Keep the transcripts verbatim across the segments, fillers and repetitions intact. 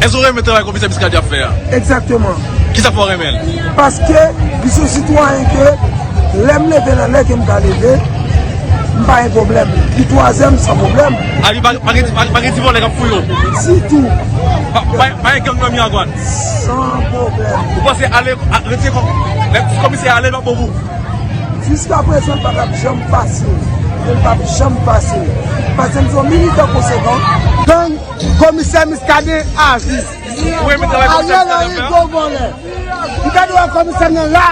Èske w renmen travay komisè Muscadin ap fè a? Egzakteman. Kisa fè w renmen l? Paske li se yon sitwayen ke lè m leve nan lè ke m ka leve, m pa gen pwoblèm. Li twazèm san pwoblèm. A, li pa, pa gen, pa, pa gen ti vòlè k ap fouye w? Ditou. Pa, pa, pa gen gang nan Miragwàn? San pwoblèm. Ou panse ale, a, retire kò-, lè komisè a ale, l p ap bon pou ou? Jiska prezan, l pa t ap janm fasil. Li p ap janm fasil. Paske m se yon militan konsekan. Gang, komisè Muscadin a vi. Ou renmen travay komisè Muscadin ap fè a? Ariel Henry gwo vòlè. M ta dwe wè komisè nan la,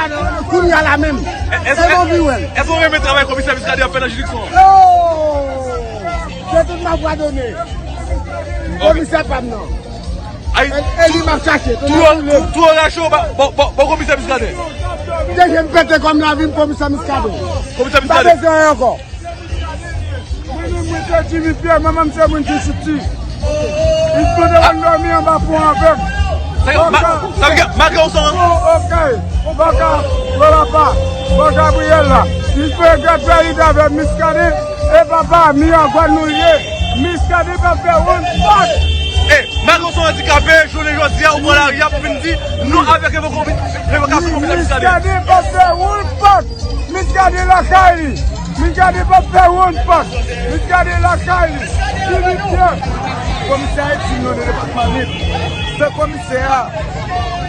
kounye a la menm. E, e, e, e bon vi wè l. Èske w renmen travay komisè Muscadin ap fè nan jiridiksyon an? Oh! Se tout ma foi donné. Ok. Komisè pa m nan. Ay, e, e li m ap chache. Tou, tou, tou rache w ba, ba, ba, ba komisè Muscadin. Depi m pete kòm lavi m komisè Muscadin. Komisè Muscadin. Pa bezwen ankò. Mwen menm, mwen te di li, Pyè, manman m se moun ki soti. Li te dwe al dòmi anba pon avè m. Sa, ma, sa, ma, ma, ma, sa, oh, ok. Bò Ka, Lolapa, bò Gabriyèl la. Li fè gad fè li avè Muscadin. E papa, Miragwàn nou ye. Muscadin p ap fè woun fòt. E, malgre w se yon andikape, jounen jodi a, ou pran lari a pou vin di nou avèk revoka-, revokasyon komisè Muscadin. Muscadin p ap fè woun fòt. Muscadin lakay li. Muscadin p ap fè woun fòt. Muscadin lakay li. Filip Pyè. Komisè Ayiti, nou, nan depatman Nip. Se komisè a,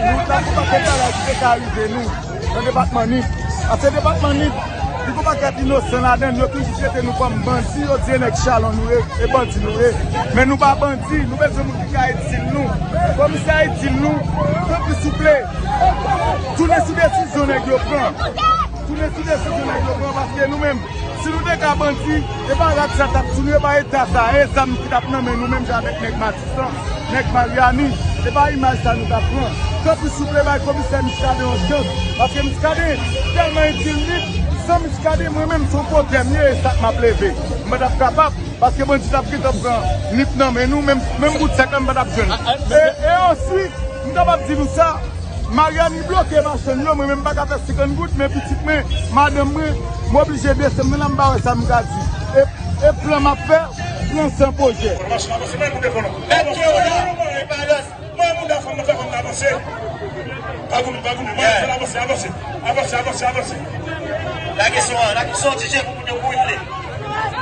nou ta gon pakèt bagay ki te ka rive nou nan depatman Nip. Paske depatman Nip, li gon pakèt inosan ladan l, yo toujou trete nou kòm bandi, yo di e nèg chalon nou ye, e bandi nou ye. Men nou pa bandi, nou bezwen moun ki ka itil nou. Komisè a itil nou, tanpri souple, tounen sou desizyon nèg yo pran. Tounen sou desizyon nèg yo pran, paske nou menm, si nou te ka bandi, e pa rad sa t ap sou nou, e pa eta sa, e zam ki t ap nan men nou menm jan avèk nèg Matisan, nèg Maryani, e pa imaj sa nou t ap pran. Tanpri souple, bay komisè Muscadin yon chans, paske Muscadin tèlman itil Nip, san Muscadin, mwen menm, se yon pwoblèm m ye, e sa k m ap leve. M pa t ap kapab, paske bandi t ap gentan pran Nip nan men nou, menm, menm bout sèk la, m pa t ap jwenn. E, e answit, m kapab di nou sa, Maryani bloke machann yo, mwen menm m pa ka fè senkant goud, men pitit mwen, madanm mwen, m oblije desann nan la, m pa wè sa m ka di. E, e plan m ap fè, plan san pwojè. Mèt yo la, e pa lòs. Mwen, moun la, fòm nan fè, fòm nan avanse. Pa goumen, pa goumen. Mwen, fè l avanse, avanse. Avanse, avanse, avanse. Lage son an, lage son an, D J, pou moun yo kouri vle.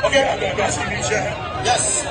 Ok, ok, ok, ok. Yes.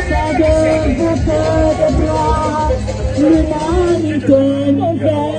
Sa gen pou fè de blan limanite nouvèl.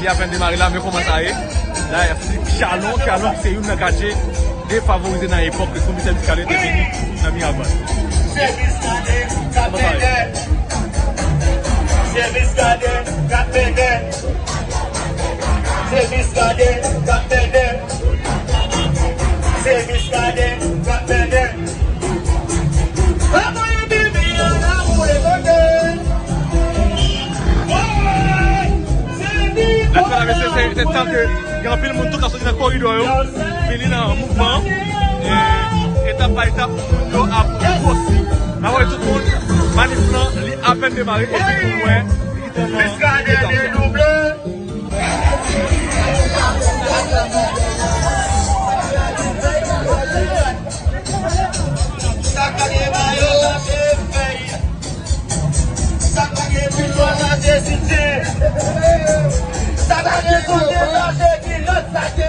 Li apèn demare la, men kòman sa ye? La, se Chalon, Chalon ki se youn nan katye defavorize nan epòk ke Komisè Muscadin te vini nan Miragwàn. Kòman sa ye? Se Muscadin k ap mennen. Se Muscadin k ap mennen. Se Muscadin k ap mennen. Mèsi, medam, mesye, se, se tan ke gen anpil moun tou k ap soti nan koridò yo, vini nan mouvman, e, etap pa etap, moun yo ap gwosi. N ap wè tout moun, manif lan, li apèn demare, epi nou wè, li gentan nan etap sa. Sa k pa gen mayo, lage fèy. Sa k pa gen pitwa, lage sityen. Sa k pa gen soutyen, lage kilòt, lage